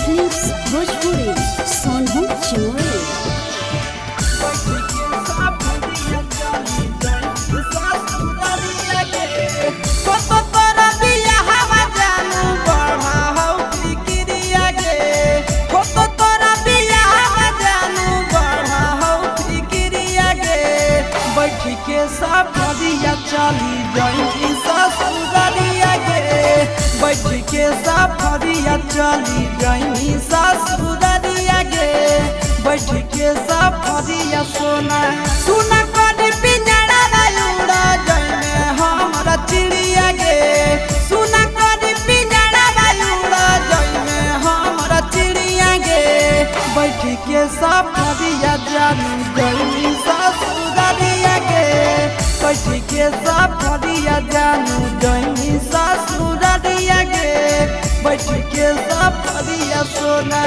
Films Bhojpuri Sonu Chamoli. सफरिया चली जाई ससुररिया गे, बैठ के सफरिया चली जाई ससुररिया गे, बैठ के सफरिया सोना सुना कर पिंजरा उड़ा जाई हमरा चिड़िया गे, सुना कर पिंजरा उड़ा जाई हमरा चिड़िया गे, बैठ के सफरिया जानू जाई ससुररिया गे, बैठ के सफरिया जानू जाई ससुररिया गे, बैठ के सफरिया सोना।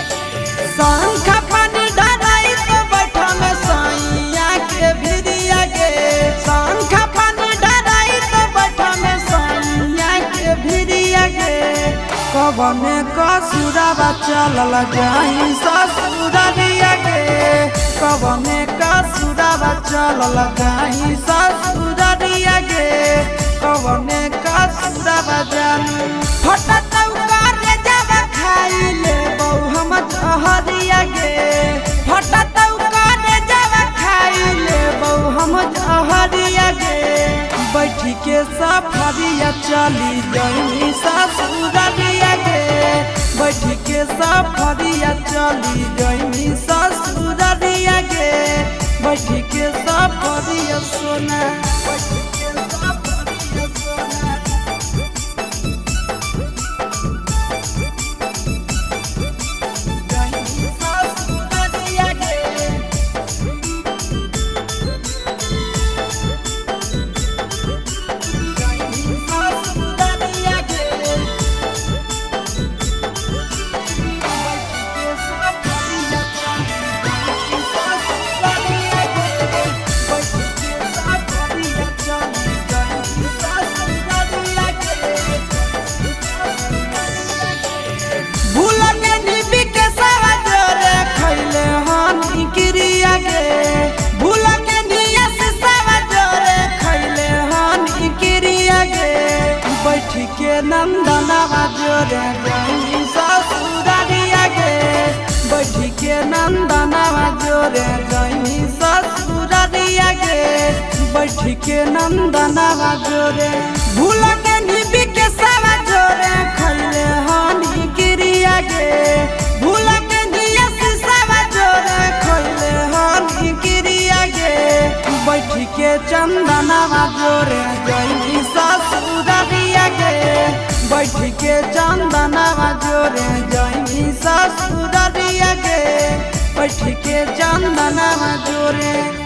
शंखा पानी डराई तो बैठा में सैया के भिरिया गे, शंखा पानी डराई तो बैठा में सैया के भिरिया गे, कवने कसुरवा चलल जाई ससुररिया गे, कवने कसुरवा चलल जाई ससुररिया गे, कवने कसुरवा जानू फटत उकार जावा खाई ले बहु हम जहरिया गे, फटत उकार जावा खाई ले बहु हम जहरिया गे, बैठ के सफरिया चली जाई ससुररिया गे, बैठ के सफरिया चली जाई ससुररिया गे, बैठ के सफरिया सोना। बैठ के नंदनवा जोरे जाई ससुररिया गे, बैठ के नंदनवा जोरे जाई ससुररिया गे, बैठ के नंदनवा जोरे भूल के निबी के सावा जोरे खैले हानि क्रिया गे, भूल के निया से सावा जोरे खैले हानि क्रिया गे, बैठ के चंदनवा जोरे जाई ससुररिया गे, बैठ के चंदनवा जोरे जाई ससुररिया गे, बैठ के चंदनवा जोरे।